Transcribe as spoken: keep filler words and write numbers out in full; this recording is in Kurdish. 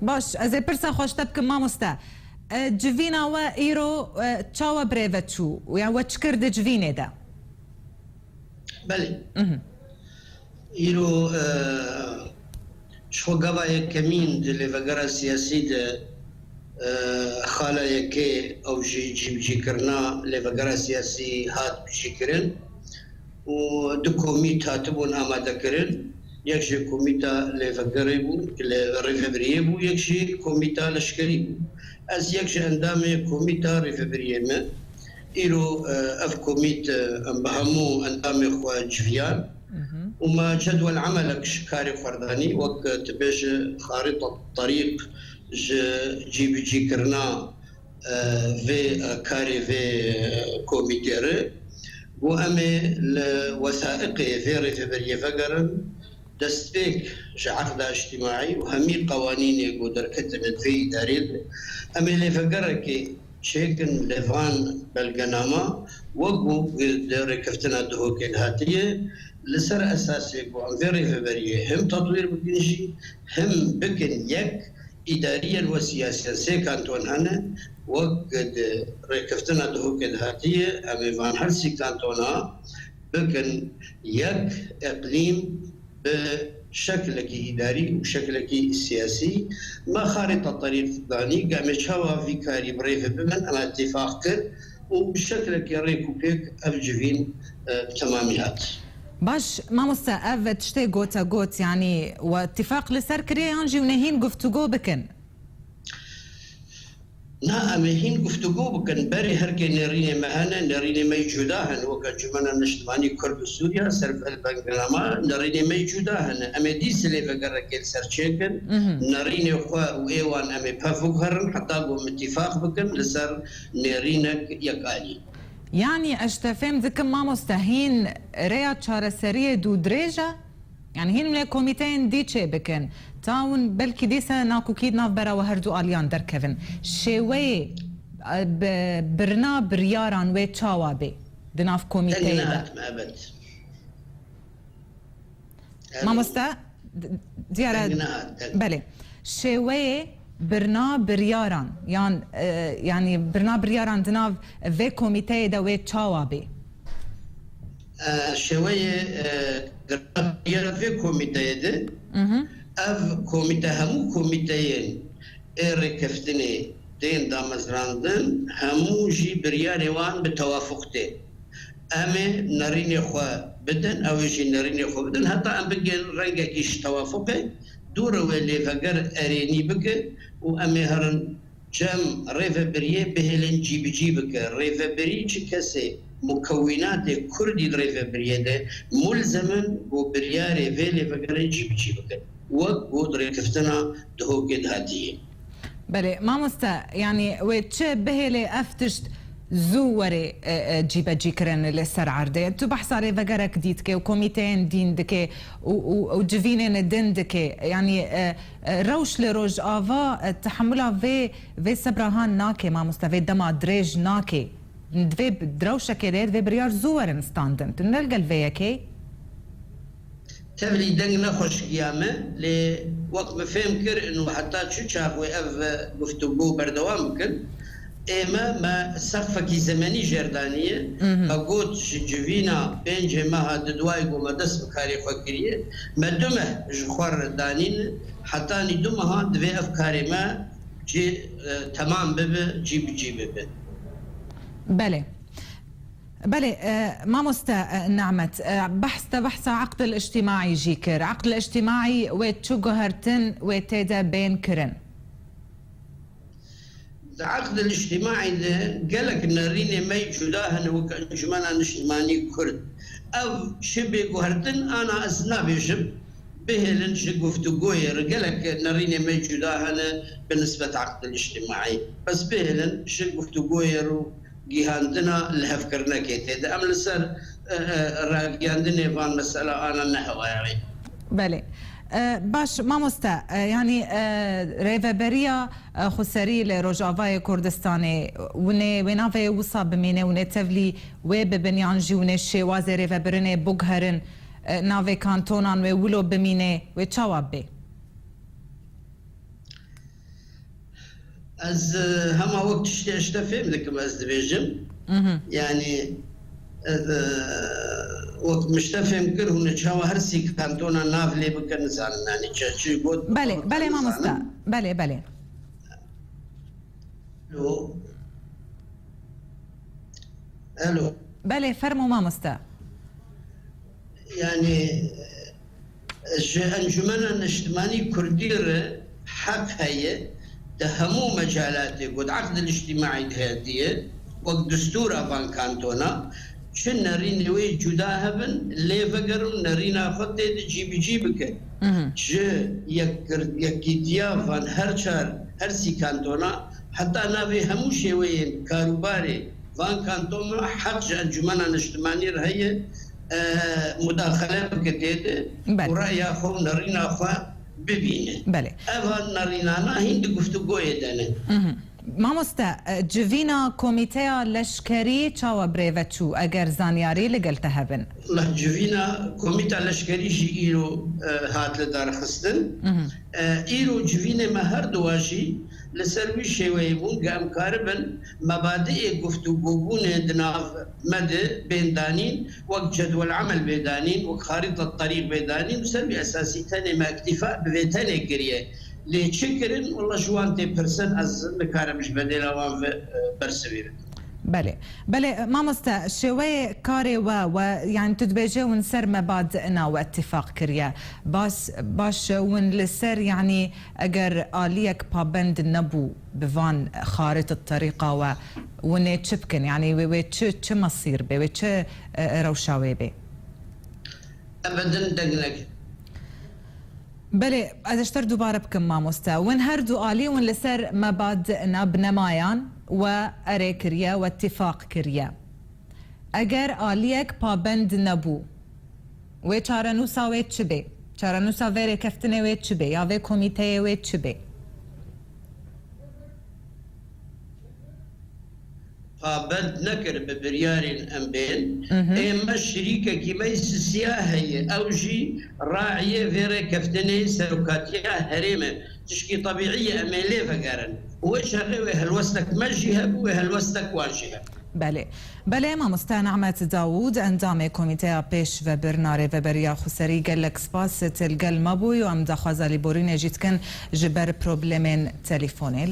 Baş, ez ê pirsa xwe ji te bikim, mamoste. E, civîna we îro, e, çawa bi rê ve çû? Û ya we çi kir di civînê de? Belê. Mhm. Îro, e, ji xwe gava yekemîn di lêvegera siyasî de, e, xala yekê ew jî cîbicîkirina lêvegera siyasî hat bijîkirin û du komît hatibûn amadekirin. Yek ji komîta lêvegerê bû, li rêvebiriyê bû, yek jî komîta leşkerî bû. Ez yek ji endamê komîta rêvebiriyê me. Îro, e, ev komît, e, em bi hemû endamê xwe civiyan Mhm. û me cedwel emelek ji karê xwe r danî, wek, e, tu bêje xarîta terîq ji cîbicîkirina, e, vê, e, karê vê, e, komîtê re. Got, em ê li wesaiqê vê rêveberiyê vegerin, destpêk ji eqda îctimaî û hemî qewanînê ku derketine di vê îdarê de, em ê lêvegerekê çêkin li van belgenama, wek ku di rêkeftina Duhokê de hatiye, li ser esasê ku em vê rêveberiyê him tetwîr bikin jî, him bikin yek, îdariyên we siyasiyên sê kanton hene, wek di rêkeftina Duhokê de hatiye, em ê van her sî kantona bikin yek îqlîm bi şekilekî îdarî û şekilekî siyasî. Me xarîta terîq danî, ku em ê çawa vî karî bi rê ve bibin, em îtîfaq kir û bi şekilekî rêk û pêk ev civîn, e, bi temamî hat. Baş, mamoste, ev tiştê gote got, yanî we îtîfaq li ser kiriye yan jî hûn ê hîn guftûgo bikin? Na, em ê hîn guftûgo bikin. Berê herkê nêrînê me hene, nêrînê me yî cuda hene, wek Encûmena Niştimanî Kurd û Sûriya, ser belgenama nêrînê me yî cuda hene. Em ê dîsê lêvegerekê li ser çêkin, Mhm. nêrînê xwe û ê wan em ê pevguherin, heta ku em îtîfaq bikin li ser nêrînek yekalî. Yanî ez ji te fêm dikim, mamoste, hîn rêya çareseriyê dû dirêj e? Yanî hîn wê komîteyên dî çê bikin. Ta hûn belkî dîse nakokî di navbera we her du aliyan derkevin. Şêweyê, e, bi, birina biryaran wê çawa bê di nav komîteyê de? Deng nehat me, ebed. Mamoste, d-, diyar e, Deng nehat, deng. Belê. Şêweyê birna biryaran, yan, e, yanî birna biryaran di nav vê komîteyê de wê çawa bê? E, şêweyê, e, birna biryara vê komîteyê de, Mhm. ev komîte, hemû komîteyên ê rêkeftinê tên damezrandin, hemû jî biryarê wan bi tewafuq tê. Em ê nerînê xwe bidin, ew ê jî nerînê xwe bidin, heta em bigên rengekî ji tewafuqê, dû re wê lêveger erênî bike û em ê herin cem rêvebiriyê bihêlin cîbicî bike. Rêvebirî çi kesê mukewînatê kurdî di rêvebiriyê de mulzem in ku biryarê vê lêvegerê cîbicî bikin. Wek ku di rêkeftina Duhokê de hatiye. Belê, mamoste, yanî wê çi bihêlê ev tişt zû were, e, e, cîbecîkirin li ser erdê? Tu behsa rêvegerek dî dike û komîteyên dîn dike û, û, û civînên din dike. Yanî, e, e, rewş li Rojava, e, tehemula vê, vê sebra han nake, mamoste, vê dema dirêj nake. Divê bi, di rewşekê de divê biryar zû werin standin. Tu ne li gel vê yekê? Tevlî deng ne xweşikiya me, lê wek min fêm kir, û heta çi çax wê ev guftûgo berdewam bikin, ê me, me seqfekî zemenî jêr daniye. Mhm. Me got, ji civîna pêncê meha di duwayî ku me dest bi karê xwe kiriye, me du meh ji xwe re danîne, hetanî du mehan divê ev karê me cî, e, temam bibe, cî bi cî bibe. Belê. Belê, e, mamoste, e, Nemet, e, behs te behsa eqdil îctimaî jî kir. Eqdil îctimaî wê çi guhertin wê tê de bên kirin? Di eqdil îctimaî de gelek nerînê me yî cuda hene wek Encûmena Niştimanî Kurd. Ev çi bê guhertin, ana ez nabêjim. Bihêlin ji guftûgoyê re gelek nerînê me yî cuda hene bi nisbet eqdil îctimaî. Bes bihêlin ji guftûgoyê re û gihandina lihevkirinekê tê de. Em li ser, e, e, ragihandinê van mesela ana nehewayarî. Belê. E, baş, mamoste, e, yanî, e, rêveberiya, e, xweserî li Rojavayê Kurdistanê, winê, wê navê wisa bimîne, winê tevlî wê bibin yan jî winê şêwazê rêvebirinê biguherin, e, navê kantonan wê wilo bimîne, wê çawa bê? Ez, e, hema wek tiştê ji te fêm dikim, ez dibêjim. Mhm. Yani, e, e, wek min ji te fêm kir, hûn ê çawa her sî kantona nav lê bikin, nizanim, yani, çi, çi got, Belê, belê, nizanim. Mamosta. Belê, belê. Alo. Alo. Belê, fermo, mamosta. Yani, ji Encumena Niştimanî Kurdî re heq heye di hemû mecalatê ku di eqdil îctimaî de hatiye, wek destûra van kantona, çi nerînê wê cuda hebin, lê vegerin, nerîna xwe tê de cîbicî bikin. Mhm. Ji yek-, yekîtiya van her çar, her sî kantona, heta navê hemû şêweyên karûbarê van kantona heq ji Encumena Niştimanî re heye, e, mudaxele bike tê de Belê. û reya xwe û nerîna xwe bibîne. Belê. Eva nerînana hîn di guftûgoyê de ne. Mhm. Mamoste, e, civîna komîteya leşkerî çawa birêve çû, eger zanyarî li gel te hebin? Wela civîna komîta leşkerî jî îro, e, hat lidarxistin. Mhm. E, îro civînê me her duwa jî li ser wî şêweyê bûn ku em karibin mebadiê guftûgobûnê di nav me de bên danîn, wek cedwel emel bê danîn, wek xarîta terîq bê danîn û ser wî esasî tenê me îktîfa bi vê tenê kiriye. Lê çi kirin? Wela ji wan tê pirsin, ez nikarim ji bedêla wan ve, e, bersivîrim. Belê. Belê, mamoste, şêweyê karê we, we, yani tu dibêjê hûn ser mebadina we îtîfaq kiriye. Baş, baş, hûn li ser, yani eger aliyek pabend nebû bi van xarîta terîqa we, hûn ê çi bikin? Yani wê, wê çi, çi mesîr bê, wê çi, e, rewşa wê bê? Ebedin deng neke. Belê, ez ji te re dubare bikim, mamoste. Win her du alî win li ser mebadina binemayan we erê kiriye, we îtîfaq kiriye. Eger aliyek pabend nebû, wê çarenûsa wê çi bê? Çarenûsa vê rêkeftinê wê çi bê? Ya vê komîteyê wê çi bê? Pabend nekir bi biryarên em bên. Mhm. Ê me şirîkekî me yî Sisiya heye. Ew jî raiyê vê rêkeftinê serokatiya herême. Tişkî tebîî ye em ê lê vegerin. Û wê çaxê wê helwestek me jî hebû, wê helwestek wan jî hebû. Belê. Belê, mamoste Nehmet Dawûd, endamê Komîteya Pêşvebirina Rêveberiya Xweserî, gelek spas, tu li gel me bûyî û em daxwaza lêborînê jî dikin ji ber problemên telîfonê.